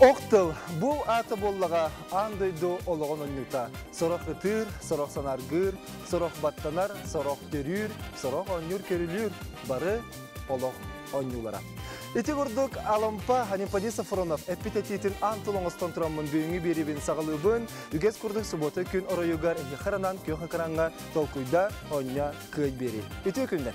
Ох тыл бу аата буоллаҕа аан дойду олоҕун онньуута. Сорох ытыыр, сорох санааргыыр, сорох баттанар, сорох төрүүр, сорох оонньуур-көрүлүүр бары олох оонньуулара. Ити курдук Алампа Анемподий Сафронов эппит этиитин аан тыл оҥостон тураммын бүгүҥҥү биэриибин саҕалыыбын. Үгэс курдук субуота күн оройугар эһиэхэ анаан күөх экраҥҥа толкуйда, оонньо, кыай биэрии. Үтүө күннэр!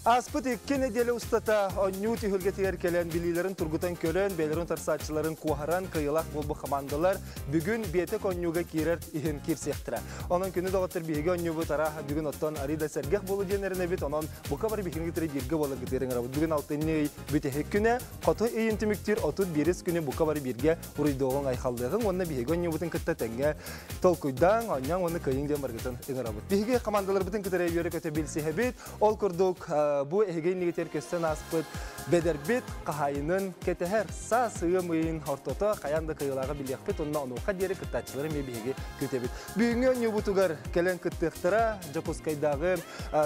Ааспыт икки нэдиэлэ устата оонньуу түһүлгэтигэр кэлэн билиилэрин тургутан көрөн, бэйэлэрин утарсааччыларын куоһаран кыайыылаах буолбут хамаандалар бүгүн биэтэк оонньууга киирэр иһин киирсиэхтэрэ. Онон күнү доҕоттор биһиги оонньуубут арааһа бүгүн оттон арыый да сэргэх буолу диэн эрэнэбит. Онон бука бары биһигини кытары бииргэ буоларгытыгар ыҥырабыт. Бүгүн алтынньы ый бүтэһик күнэ, хоту ыйын түмүктүүр 31 күнү бука бары бииргэ уруйдуоҕуҥ, айхаллыаҕыҥ уонна биһиги оонньуубутун кытта тэҥҥэ толкуйдааҥ, оонньооҥ уонна кыайыҥ диэн баргытын ыҥырабыт. Биһиги хамаандаларбытын кытары үөрэ-көтө билсиһэбит. Ол курдук, бу эһиги иннигитигэр көстөн ааспыт бэдэрбит хаһаайынын кэтэһэр саас ыам ыйын ортото хайаан да кыайыылааҕы билиэхпит уонна онуоха диэри кыттааччылары эмиэ биһиги күүтэбит. Бүгүҥҥү оонньуубутугар кэлэн кыттыахтара Дьокуускайдааҕы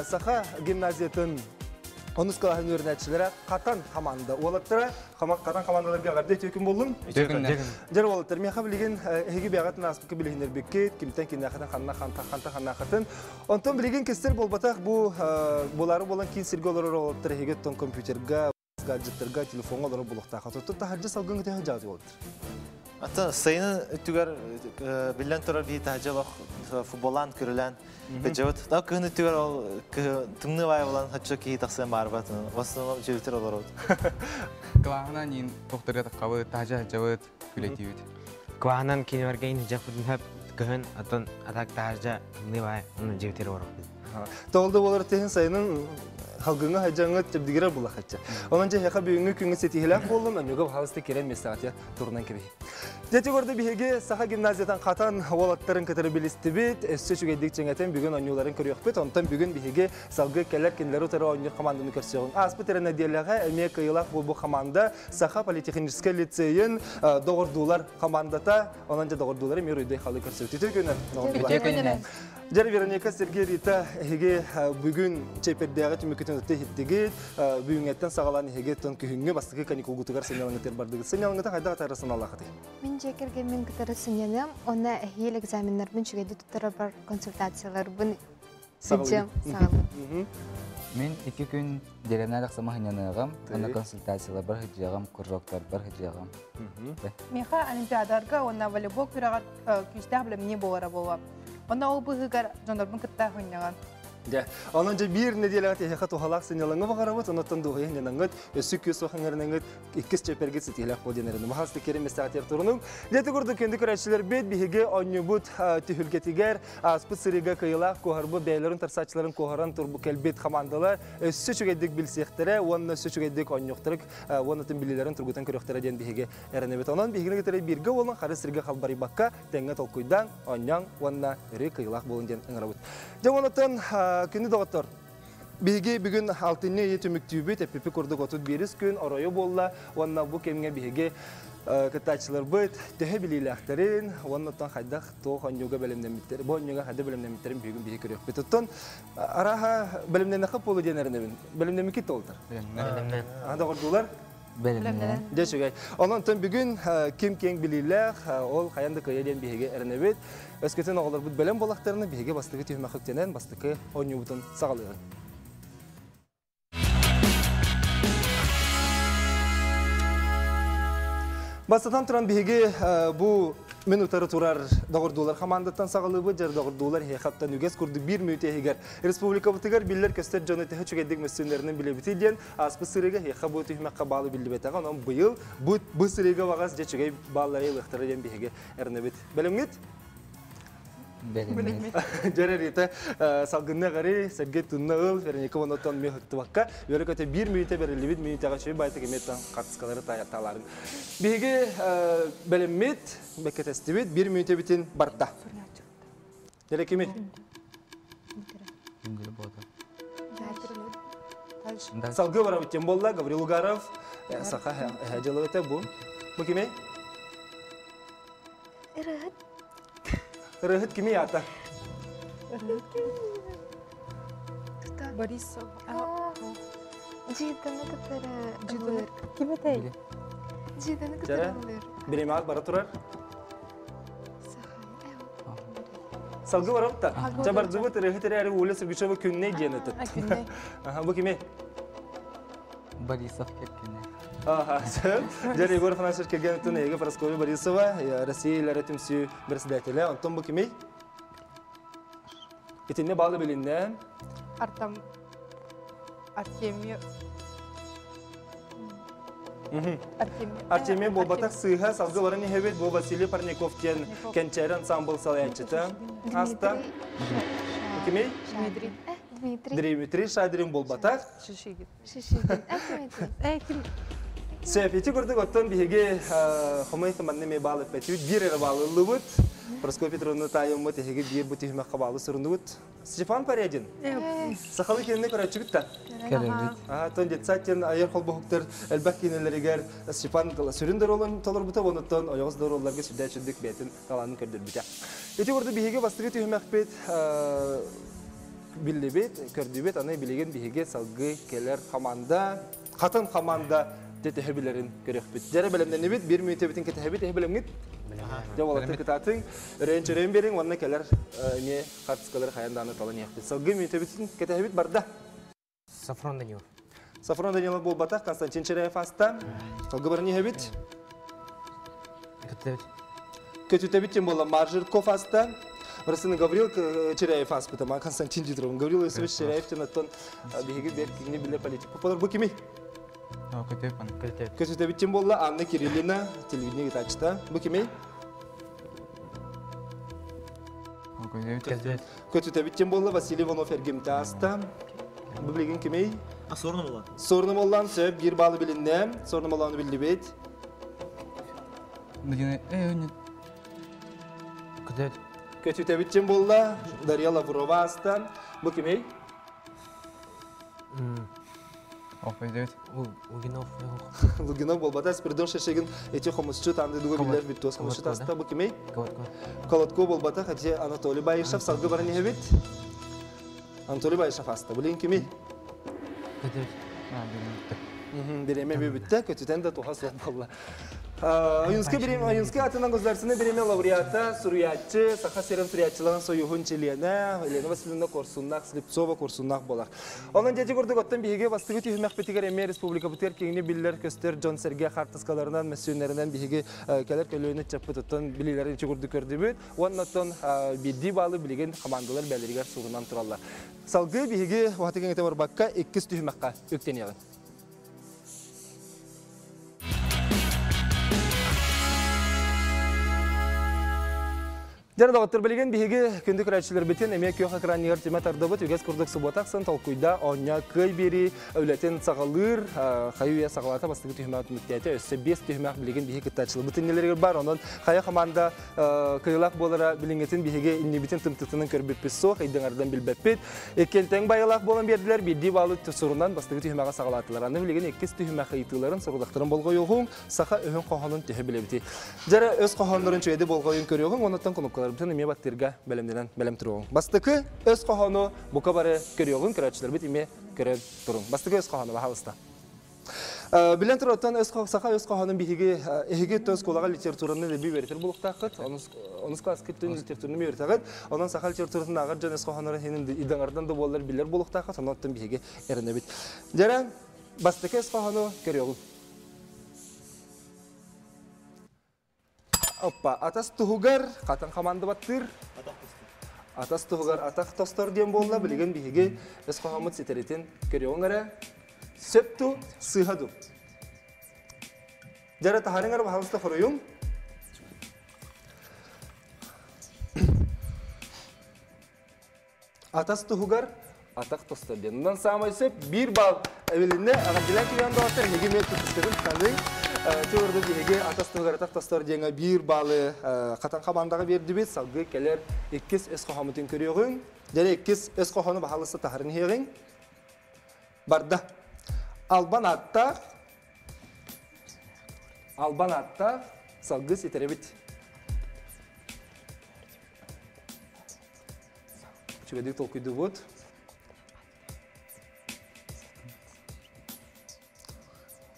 Саха гимназиятын онус кылааһын үөрэнээччилэрэ Хатан хамаанда уолаттара Хатан хамаандаларга эҕэрдэ үтүө күн буоллун. Үтүө күннэр. Дьэр уолаттар, миэхэ билигин эһиги бэйэҕитин ааспыкка билиһиннэрбиккит, кимтэн киниэхэтин ханна ханта ханта ханнаахатын. Онтон билигин кистэр буолбатах бу буолаары буолан киин сиргэ олорор уолаттар эһиги оттон компьютерга, гаджеттарга, телефоҥҥа олорор буолуохтаах. Оттон таһырдьа салгын көтөһө дьаҕат уолаттар. Ата сайынын өттүгэр биллэн турар биһи таһырдьа олох футболлаан көрүлээн Кыдьабыт. Да кыһын өттүгэр ол тымныы баай болан хачча киһи тахсыан баарбат. В основном дьиэбитигэр олоробут. Кылааһынан иин тохторга таххабыт, таһдьа сылдьабыт, күлэтиибит. Кылааһынан кинилэргэ иин сылдьахпытын сөп, кыһын атын атак таһдьа тымныы баай, онно дьиэбитигэр олоробут. Тоҕолда болар тиһин сайынын халгыҥҥа хайдьаҥҥа чэбдигирэр булахачча. Онон дьэ эһиэхэ бүгүҥҥү күҥҥэ ситиһилээх буоллун, оннуга баһаалыста кирэн миэстэҕитигэр турунан кэбиһи. Дьэ көрдө биһиги Саха гимназиятын хатан уолаттарын кытары билистибит, өссө үчүгэйдик чиҥэтэн бүгүн оонньууларын көрүөхпүт. Онтон бүгүн биһиги салгыы кэлэр кинилэри утары оонньуур хамаанданы көрсүөҕүҥ. Ааспыт эрэ нэдиэлэҕэ эмиэ кыайыылаах буолбут хамаанда Саха политехническэй лицейин доҕордуулар хамаандата. Онон дьэ доҕордуулары эмиэ уруйдуй халы көрсүбүт. Үтүө күнүнэн, доҕордуулар. Үтүө күнүнэн. Дьэ, Вероника, Сергей, Рита, эһиги бүгүн чэйпэрдээҕи түмүккүтүн ытты иһиттигит. Бүгүҥҥэттэн саҕалаан эһиги тон күһүҥҥү бастакы каникулгутугар сынньалаҥҥытыгар бардыгыт. Сынньалаҥҥыта хайдах атаара санаалаахытый? Мин дьиэ кэргэммин кытары сынньаныам уонна эһиил экзаменнарбын үчүгэйдик туттарарбар консультацияларбын сылдьыам, саҕалыым. Мин икки күн деревня тахсама сынньаныаҕым, уонна консультацияларбар сылдьыаҕым, кружоктарбар сылдьыаҕым. Миэхэ олимпиадарга уонна волейбол күрэҕэр күүстээх билимнии буолара буолуо. Онно ол быыһыгар дьоннорбун кытта сынньанан. Дьэ, онон дьэ биир нэдиэлэҕэ тиһэхэ туһалаах сынньалаҥы баҕарабыт, онуттан дуоһуйа сынньанаҥҥыт, өссө күөс суох ыҥырыныҥыт, иккис чэпэргит ситиһилээх буол диэн эрэним. Махас тиккэрин местаатыгар турунуҥ. Дьэ, курдук күндү көрөөччүлэрбит биһиги оонньуубут түһүлгэтигэр ааспыт сырыыга кыайыылаах куоһарбыт бэйэлэрин тарсааччыларын куоһаран турбут кэлбит хамаандалар өссө үчүгэйдик билсиэхтэрэ уонна өссө үчүгэйдик оонньуохтара уонна билиилэрин тургутан көрүөхтэрэ диэн биһиги эрэнэбит. Онон биһигини кытары бииргэ буолан хары сиргэ халбарыйбакка тэҥҥэ толкуйдаан, оонньооҥ уонна өрүү кыайыылаах буолун диэн ыҥырабыт. Дьэ, онтон күндү доҕоттор, биһиги бүгүн алтынньы ыйы түмүктүүбүт, эппиппит курдук 31 күн оройо буолла уонна бу кэмҥэ биһиги кыттааччыларбыт төһө билиилээхтэрин уонна оттон хайдах туох оонньууга бэлэмнэммиттэр, бу оонньууга хайдах бэлэмнэммиттэрин бүгүн биһиги көрүөхпүт. Оттон арааһа бэлэмнэнэххэ буолуо диэн эрэнэбин. Бэлэмнэммиккит толтар. Бэлэмнэн. Доҕордуулар? Бэлэмнэн. Дьэ үчүгэй. Онон бүгүн ким киэҥ билиилээх, ол хайан да кыайа диэн биһиги эрэнэбит. Өскөтүн оҕолорбут бэлэм буоллахтарына, биһиги бастакы түһүмэххэ үктэнэн, бастакы оонньуубутун саҕалыаҕыҥ. Бастатан туран биһиги бу мен утары турар доҕордуулар хамаандаттан саҕалыыбыт, дьэр доҕордуулар эһиэхэттэн үгэс курдук биир мүнүүтэ иһигэр республикабытыгар биллэр көстөр дьону төһө үчүгэйдик мөссүөннэринэн билэбитий диэн ааспыт сырыыга эһиэхэ бу түһүмэххэ баалы биллибэтэҕэ, онон быйыл бу, бу сырыыга баҕас дьэ үчүгэй бааллары ылыахтара диэн биһиги эрэнэбит. Бэлэмҥит? Бэлэммит. Дьэрэ Рита салгынна ғари, Сергей тунна ыл, Вероника онотон ми хыктыбакка, үөрэ көтө биир мүнүүтэ берилибит мүнүүтэҕэ үчүгэй байтык эмиэттэн хатыскалары тааларын. Биһиги бэлэммит, бэккэтэстибит, биир мүнүүтэбитин барда. Дьэрэ кими? Салгыы барабыт тем болла, Гаврил Угаров, Саха дьылыбыта бу. Бу кими? Ырыһыт. Ырыһыт кими аата? Борисов. Жиданы кытары Жиданы. Ким этэй? Жиданы кытары ыллыыр. Биремаат бара турар. Салгы барапта. Чабардыбыт ырыһыт эрээри Оля Сергучева күннэй диэн этит. Күннэй. Аха, бу кими? Борисов кэргэнэ. Аха, сөп. Дьэр Егор Афанасьевич кэргэнитин Эйгэ Прасковья Борисова, Россия илэрэ түмсүү председателэ. Онтон бу кими? Итинне баалы билиннэ. Артам Артемий Артемий буолбатах сыыһа салгы баран иһэбит бу Василий Парников диэн кэнчээри ансамбл салайааччыта. Аста. Кимий? Дмитрий. Дмитрий. Дмитрий Шадрин буолбатах. Шишигин. Шишигин. Дмитрий. Э, ким? Сөп, ити курдук оттон биһиги хомой манна эмиэ баал эппэтибит, биир эрэ баалы ыллыбыт. Прасковья Петровна таайыммыт эһиги биир бу түһүмэххэ баалы суруннубут. Степан Порядин. Сахалы киинини көрөөччүгүт да? Көрөбүт. Оттон детсад диэн айар холбоһуктар элбэх киинэлэригэр Степан сүрүн да ролун толорбута, онуттан ойоҕос да ролларга сүрдээх үрдүк бэйэтин талаанын көрдөрбүтэ. Ити курдук биһиги бастакы түһүмэхпит биллибит, көрдүбүт, аны билигин биһиги салгыы кэлэр хамаанда, хатын хамаанда төһө билэрин көрүөхпүт. Дьэрэ бэлэмнэнибит, биир мүнүүтэбитин кэтэһэбит, эһи бэлэмҥит? Дьэ, уолаттар кытаатыҥ, өрөйөн-чөрөйөн биэриҥ уонна кэлэр эмиэ хартыскалары хайан даҕаны талан иһиэхпит. Салгыы мүнүүтэбитин кэтэһэбит барда. Сафрон Данилов. Сафрон Данилов буолбатах, Константин Черяев аста. Салгыы баран иһэбит. Көтүтэбит. Көтүтэбит тем более Маржирков аста. Расына Гаврил Черяев аспыта, ма Константин Дмитриев. Гаврил Иосифович Черяев тен оттон биһиги бер кини биле политик. Попалар бу кими? Көтүтэбит. Көтүтэбит тем болла Анна Кириллина, телевидение гитачта. Бу кими? Көтүтэбит тем болла Василий Иванов эргимте аста. Бу билигин кимий? А сорно болан. Сорно боллан сөп бир балы билинне. Сорно болланы биллибит. Көтүтэбит тем болла Дарья Лаврова аста. Бу кимий? Лугинов. Лугинов болбата Спиридон Шешегин эти хомусчут анды дуга биллер бүттүос хомусчут аста. Бу кимий? Колотко болбата хати Анатолий Баишев салгы баран иһэбит. Анатолий Баишев аста. Билин кимий? Биреме бүттэ, көтүтэн да туха суох буолла. Ойунскай бириэмэ Ойунскай атынан государственнай бириэмэ лауреата, суруйааччы, Саха сирин суруйааччыларын союһун чилиэнэ Елена Васильевна Корсуннаах, Слепцова Корсуннаах буолар. Онон дьэдьи курдук оттон биһиги бастыгы түһүмэхпитигэр эмиэ республикабытыгар киҥни биллэр көстөр дьон сэргэ хаартыскаларынан, мөссүөннэринэн биһиги кэлэр көлүөнэ ыччаппытыттан билиилэрин ичи курдук көрдүбүт. Уонна оттон биирдии баалы билигин хамаандалар бэлэригэр сурунан тураллар. Салгыы биһиги уһаты кэҥэтэ барбакка иккис түһүмэххэ үктэниэҕин. Дьэр доҕоттор билигин биһиги күндү көрөөччүлэрбитин эмиэ күөх экраныгар түмэ тардыбыт үгэс курдук субуота ахсын толкуйда оонньоо кыай биэрии үлэтин саҕалыыр хайы үйэ саҕалаата бастакы түһүмэх түмүктээтэ өссө биэс түһүмэх билигин биһиги кыттааччыларбыт иннилэригэр бар онон хайа хамаанда кыайыылаах буолара билиҥҥитин биһиги иннибитин тымтытынан көрбүппүт суох ыйдаҥардан билбэппит иккиэнтэҥ байылаах буолан биэрдилэр биирдии баалы сурунан бастакы түһүмэҕи саҕалаатылар аны билигин иккис түһүмэх ыйытыыларын сорудахтарын болҕойуоҕуҥ саха өһүн хоһоонун төһө билэбитий дьэрэ өс хоһооннорун чүөдү болҕойун көрүөҕүҥ онуттан кнопкаларбытын эмиэ баттыырга бэлэмнэнэн бэлэм туруоҕуҥ бастакы өс хоһоону бука бары көрүөҕүҥ көрөөччүлэрбит эмиэ көрөн туруҥ бастакы өс хоһоону баһаалыста Билэн турар, оттон саха өс хоһоонун биһиги эһиги өттөн оскуолаҕа литератураны эбии үөрэтэр буолуохтааххыт. Онус класска өттүн литератураны үөрэтэҕит. Онон саха литературатын ааҕар дьон өс хоһооннорун иһин идэҥардан да буоллар билэр буолуохтааххыт. Онон оттон биһиги эрэнэбит. Дьэрэ, бастакы өс хоһоону көрүөҕүҥ. Оппа, атас туһугар хатан хамаанда баттыыр. Атас туһугар атах тостор диэн буолла. Билигин биһиги өс хоһооммут ситэритин көрүөҕүҥ эрэ. Сөп ду, сыыһа ду? Дьэрэ таһаарыҥ эрэ баһаалыста хоруйуҥ. Атас туһугар атах тостор диэн. Онон саамай сөп биир балл эбилиннэ. Аҕадилан килиан доҕоттор эһиги эмиэ тутускатын таныҥ. Чугурду биһиги атас туһугар атах тостор диэҥэ биир баллы хатан хамаандаҕа биэрдибит. Салгыы кэлэр иккис өс хоһооммутун көрүөҕүҥ. Дьэ иккис өс хоһоону баһаалыста таһарын иһиэҕиҥ. Барда. Албан ааттаах Албан ааттаах салгыы ситэрэбит. Үчүгэйдик толкуйдуубут.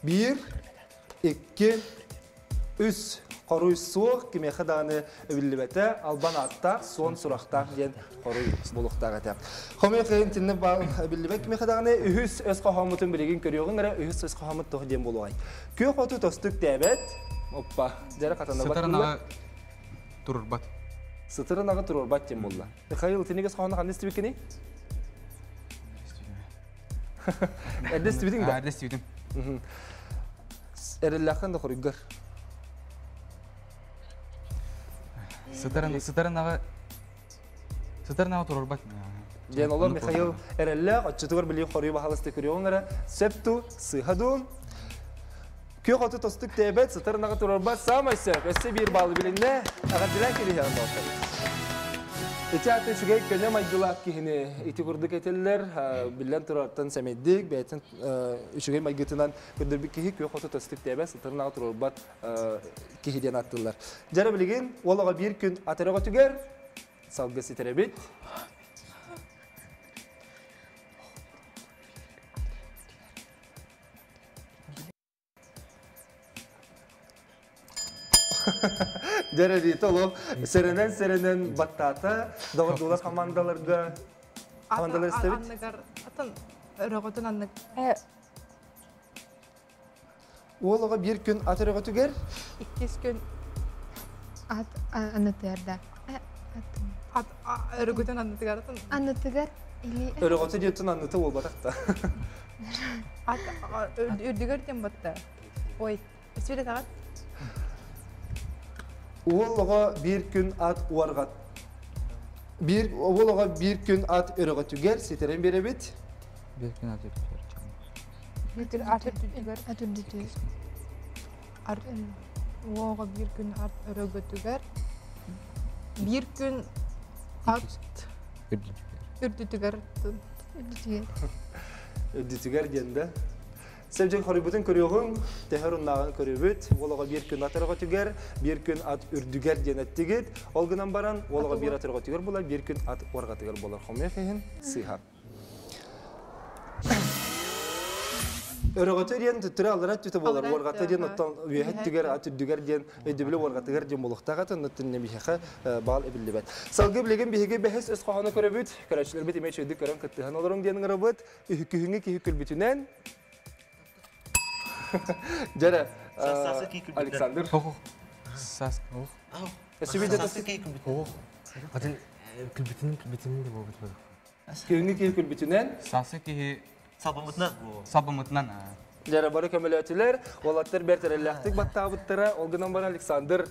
Биир, икки, үс. Хоруй суох, кимиэхэ даҕаны биллибэтэ, албан ааттаах, суон сурахтаах диэн хоруй буолуохтаах этэ. Хомойуох иһин итинник биллибэт кимиэхэ даҕаны үһүс өс хоһооммутун билигин көрүөҕүҥ эрэ, үһүс өс хоһооммут туох диэн буолуоҕай? Күөх оту тостук тээбэт, оппа, дьэрэ хатанабат. Сытар ынаҕы турурбат. Сытар ынаҕы туруорбат диэн буолла. Михаил, итинник өс хоһоону ханна истибиккиний? Эрдэ истибитиҥ да? Эрдэ истибитим. Эрэллээххин да хоруйгар. Сытар сытар ынаҕы сытар ынаҕы турурбат. Диэн олор Михаил эрэллээх оччотугар билии хоруй баһалысты көрүөҕүҥ эрэ сөп дуу, сыыһа дуу? Күөх оту тостук тээбэт, сытар ынаҕы турарбат саамай сөп. Өссө биир баалы билиннэ. Эҕэрдэлээн кэбиһиэҕин доҕоттор. Ити аата үчүгэй көнө майгылаах киһини ити курдук этэллэр. Биллэн турартан сэмэйдик, бэйэтин үчүгэй майгытынан көрдөрбүт киһи күөх оту тостук тээбэт, сытар ынаҕы турарбат киһи диэн ааттыыллар. Дьэ билигин уол оҕо биир күн ат өрөҕөтүгэр салгы ситэрэбит. Дьэ, олох сэрэнэн-сэрэнэн баттаата. Доҕордуулар командаларга командалар истэбит. Анныгар атын өрөҕөтүн аннык. Уол оҕо биир күн ат өрөҕөтүгэр Иккис күн Ат аннытыгар да. Ат өрөгөтүн аннытыгар атын. Аннытыгар или Өрөҕөтө диэтин анныты буолбатах да. Ат үрдүгэр диэн батта. Ой, сүрэ Уол оҕо биир күн ат уорҕат. Биир уол оҕо биир күн ат өрөҕөтүгэр ситэрэн биэрэбит. Биир күн ат үрдүгэр. Биир күн ат үрдүгэр. Ат үрдүгэр. Уол оҕо биир күн ат өрөгөтүгэр. Биир күн ат үрдүтүгэр. Үрдүтүгэр. Үрдүтүгэр диэн да. Сэмдьэн хоруйбутун көрүөҕүҥ, төһөр уннааҕын көрүбүт. Уол оҕо биир күн ат өрөҕөтүгэр, биир күн ат үрдүгэр диэн эттигит. Ол гынан баран, уол оҕо биир ат өрөҕөтүгэр буолар, биир күн ат уорҕатыгар буолар. Хомойуох иһин, сыыһа. Өрөҕөтө диэн түттүрэ аллара өттүтэ буолар, уорҕата диэн оттон үөһэ өттүгэр, ат үрдүгэр диэн өйдөбүлү уорҕатыгар диэн буолуохтаах атын оттон биһиэхэ баал эбиллибэт. Салгыы билигин биһиги бэһис өс хоһоону көрөбүт. Көрөөччүлэрбит эмиэ үчүгэйдик көрөн кыттыһан олоруҥ диэн ыҥырабыт. Күһүҥҥү киһи күлбүтүнэн Дьэрэ, Александр. Сас. Атын күлбүтүн күлбүтүн да буолбут буолуох. Күһүҥҥү киһи күлбүтүнэн. Сасы киһи Салбаммытынан. Салбаммытынан. Дьэрэ бары көмөлөөтүлэр, уолаттар бэрт эрэллээхтик баттаабыттара. Ол гынан баран Александр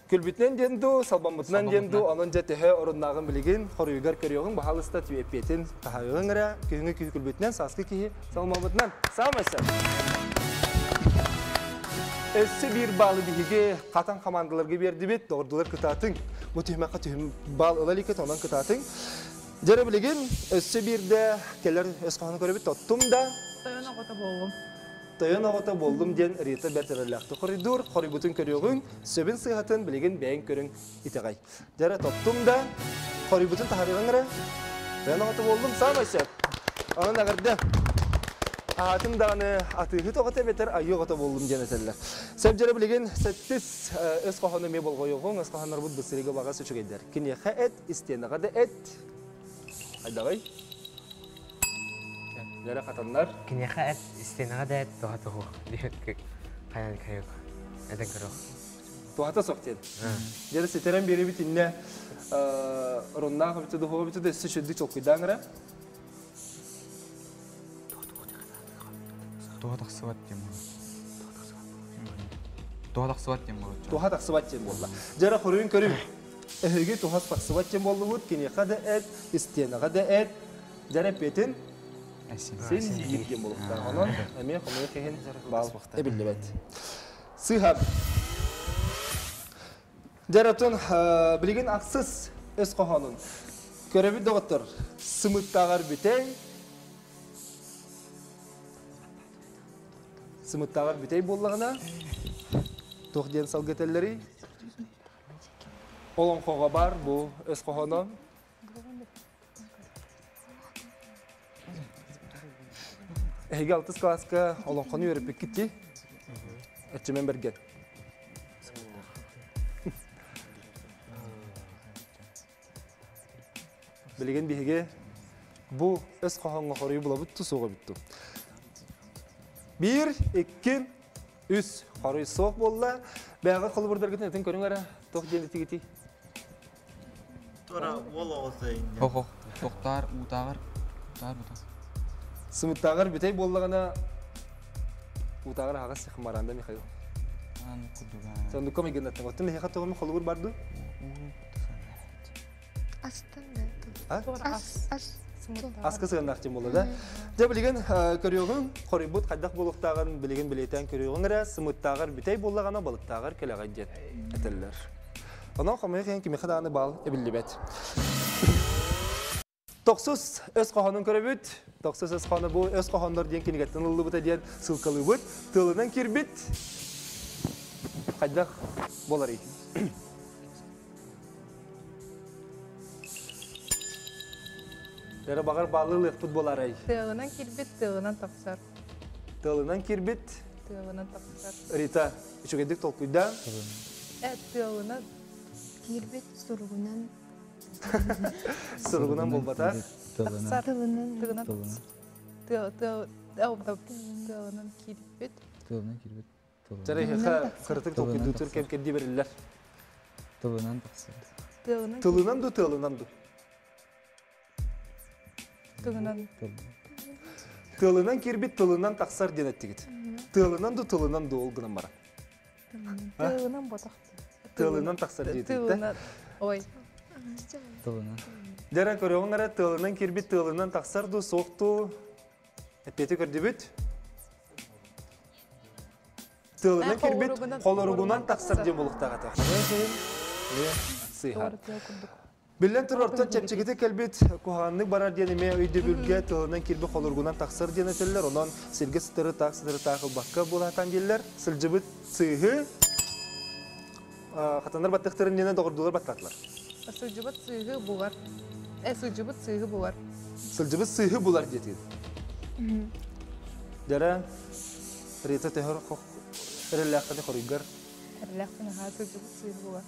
күлбүтүнэн диэн дуу, салбаммытынан диэн дуу, онон дьэ төһө оруннааҕын билигин хоруйугар көрүөҕүҥ, баһаалыста эппиэтин таһаарыаҕыҥ эрэ. Күһүҥҥү киһи күлбүтүнэн, сааскы киһи салмаммытынан. Саамай сөп. Өссө биир баалы биһиги хатан хамаандаларга биэрдибит, доҕордуулар кытаатыҥ. Бу түһүмэххэ түһүм баал ыла иликкит, онон кытаатыҥ. Дьэрэ билигин өссө биирдэ кэлэр өс хоһоону көрөбүт, тоттум да. Тойон оҕото буоллум. Тойон оҕото буоллум диэн Рита бэрт эрэллээхтик хоруйдуур. Хоруйбутун көрүөҕүҥ, сөбүн сыыһатын билигин бэйэҥ көрүҥ итэҕэй. Дьэрэ тоттум да, хоруйбутун таһаарыаҕыҥ эрэ. Тойон оҕото буоллум, саамай сөп. Онон эҕэрдэ. Аатым даҕаны атыыһыт оҕото эбэтэр айыы оҕото буоллум диэн этэллэр. Сөп дьэрэ билигин сэттис өс хоһоону эмиэ болҕойуоҕуҥ, өс хоһооннорбут бысырыга баҕас үчүгэйдэр. Киниэхэ эт, истиэнэҕэ да эт. Хайдаҕый? Дьэрэ хатаннар. Киниэхэ эт, истиэнэҕэ да эт, туһа туһу. Хайан кайык. Этэн көрөх. Туһата суох диэн. Дьэрэ ситэрэн биэрэбит иннэ оруннаах эбитэ духуо эбитэ да өссө үчүгдүк толкуйдаан эрэ. Туһа тахсыбат диэн буолла. Туһа тахсыбат диэн буолла. Туһа тахсыбат диэн буолла. Дьэрэ хоруйун көрүҥ. Эһиги туһас тахсыбат диэн буоллубут, киниэхэ да эт, истиэнэҕэ да эт, дьэрэ эппиэтин син биир диэн буолуохтаах. Онон эмиэ хомойуох иһин баал эбиллибэт. Сыыһа. Дьэрэтин билигин ахсыс өс хоһоонун көрөбүт доҕоттор. Сымыттааҕар бүтэй, сымыттааҕар бүтэй буоллаҕына, туох диэн салгы этэллэрий? Олоҥхоҕо баар бу өс хоһооно. Эһиги алтыс класска олоҥхону үөрэппиккит дии? Эрчимэн Бэргэн. Билигин биһиги бу өс хоһооҥҥо хоруйу булабыт ту суоҕа бүттү. Биир, икки, үс хоруй суох буолла. Бэйэҕэ холобурдаргытын этин көрүҥ эрэ. Туох диэн этигитий? Тура уол оҕото инньэ. Ох, тохтаар, уутааҕар, утаар бутас. Сымыттааҕар бүтэй буоллаҕына уутааҕар аһаҕас сихмаранда Михаил. Ан курдуга. Соннукка майгыннаттым. Оттон эһиэхэ тоҕо холобур бар дуу? Астан да. Ас? Ас. Аска сыаннаах дьон буолла да. Дьэ билигин көрүөҕүҥ, хоруйбут хайдах буолуохтааҕын билигин билиэтээн көрүөҕүҥ эрэ, сымыттааҕар бүтэй буоллаҕына балыктааҕар кэлэҕэй диэн этэллэр. Онон хомойуох иһин кимиэхэ даҕаны баал эбиллибэт. Тохсус өс хоһоонун көрөбүт. Тохсус өс хоһооно бу өс хоһооннор диэн кинигэттэн ылыллыбыта диэн ссылкалыыбыт. Тылынан киирбит. Хайдах буоларый? Эрэ баҕар баалыы ылыахпыт буолаарай? Тыалынан киирбит, тыалынан тахсар. Тыалынан киирбит. Тыалынан тахсар. Рита, үчүгэйдик толкуйда. Э, тыалынан. Киирбит суругунан. Суругунан буолбата. Тахсар. Тылынан. Тылынан. Тыал, тыал, тыалынан киирбит. Тылынан киирбит. Чарыһыха кырытык толкуйдуутур кэм кэрди бериллэр. Тылынан тахсар. Тыалынан. Тылынан ду, тыалынан ду. Тылынан. Тылынан киирбит, тылынан тахсар диэн эттигит. Тылынан ду, тылынан ду ол гынан баран. Тылынан ботах. Тылынан тахсар диэтигит. Тылынан. Ой. Тылынан. Дьэрэ көрөҕүҥ эрэ тылынан киирбит, тылынан тахсар ду, суох ду. Эппиэти көрдүбүт. Тылынан киирбит, холоругунан тахсар диэн буолуохтаах этэ. Сыыһа. Биллэн турар, ортон чэпчэкитик кэлбит куһаҕаннык барар диэн эмиэ өйдөбүлгэ тылынан киирбит холоругунан тахсар диэн этэллэр. Онон сиргэ сытары таах сытары таах ылбакка буолаатаан дииллэр. Сылдьыбыт сыыһы хатаннар баттыхтарын диэнэ доҕордуулар баттаатылар. Сылдьыбыт сыыһы булар. Сылдьыбыт сыыһы булар. Сылдьыбыт сыыһы булар диэтигин. Дьэрэ, Рита төһөр эрэллээххини хоруйгар. Эрэллээхпин аhaa сылдьыбыт сыыһы булар.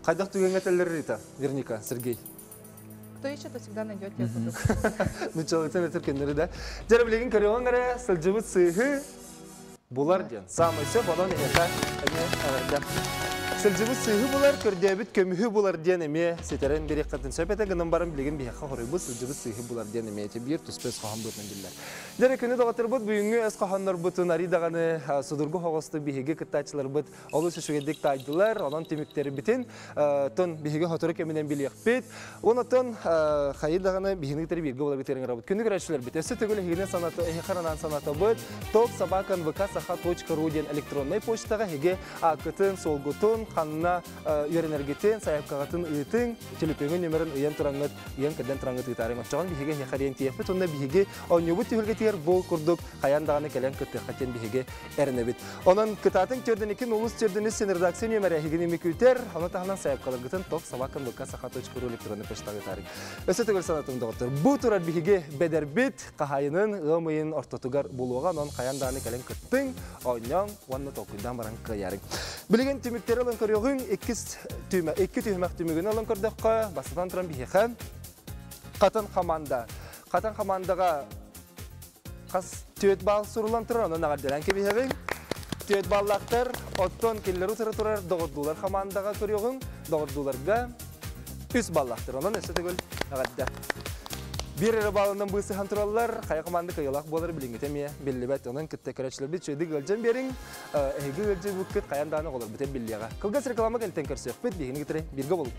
Хайдах түгэҥҥэ этэллэр Рита, Верника, Сергей? Кто ищет, то всегда найдет, я курдук. Нучалытын этер көннөрү да. Дьэрэ билигин көрүөҕүҥ эрэ сылдьыбыт сыыһы булар диэн. Саамай сөп, онон эһиэхэ эмиэ эҕэрдэ. Сылдьыбыт сыыһы булар, көрдөөбүт көмүһү булар диэн эмиэ ситэрэн бириэххитин сөп этэ гынан баран билигин биһиэхэ хоруйбут сылдьыбыт сыыһы булар диэн эмиэ ити биир туспа өс хоһоон быһыытынан биллэр. Дьэрэ күнү доҕотторбут бүгүҥҥү өс хоһооннорбутун арый даҕаны судургу соҕустук биһиги кыттааччыларбыт олус үчүгэйдик таайдылар, онон түмүктэрбитин тон биһиги сотору кэминэн билиэхпит. Онотон хайы даҕаны биһини кытары бииргэ буоларбыт ыҥырабыт. Күнү көрөөччүлэрбит өссө төгүл эһигини саната эһиэхэ санатабыт. Топ собака нвк саха.ру диэн электроннай почтаҕа эһиги ааккытын, суолгутун, ханна үөрэнэргитин, сайапкаҕытын ыытыҥ, төлөпүөҥүн нөмерин ыйан тураҥҥыт, ыйан кэрдэн тураҥҥыт ыытаарыҥ. Оччоҕун биһиги эһиэхэ диэн тиийэхпит уонна биһиги оонньуубут түһүлгэтигэр бу курдук хайаан даҕаны кэлэн кыттыахха диэн биһиги эрэнэбит. Онон кытаатын төрдүнүкүн улус төрдүнү син редакция нүөмэрэ эһигини мүкүүтэр, ону таһынан сайапкаларгытын топ собака нвк саха.ру электронный почтаҕа ыытаарыҥ. Өссө төгүл санатым доҕоттор. Бу турар биһиги бэдэрбит хаһаайынын ыам ыйын ортотугар булуоҕа, онон хайаан даҕаны кэлэн кыттыҥ, оонньооҥ уонна толкуйдаан баран кыайаарыҥ. Билигин түмүктэри ылан көрүөҕүҥ, иккис түмэ, икки түһүмэх түмүгүн ылан көрдөххө, бастатан туран биһиэхэ Хатан команда. Хатан командаҕа хас түөрт балл суруллан турар, онон эҕэрдэлээн кэбиһэбин. Түөрт баллаахтар, оттон кинилэр утары турар доҕордуулар командаҕа көрүөҕүҥ, доҕордууларга үс баллаахтар. Онон өссө төгүл эҕэрдэ. Биир эрэ баллынан быысыһан тураллар, хайа команда кыайыылаах буолар билиҥҥитэ эмиэ биллибэт. Онон кытта көрөөччүлэрбит үчүгэйдик ыалдьан биэриҥ, эһиги ыалдьыбыккыт хайаан даҕаны оҕолорбут биллиэҕэ. Кылгас реклама кэнниттэн көрсүөхпүт, биһигини кытары бииргэ болуҥ.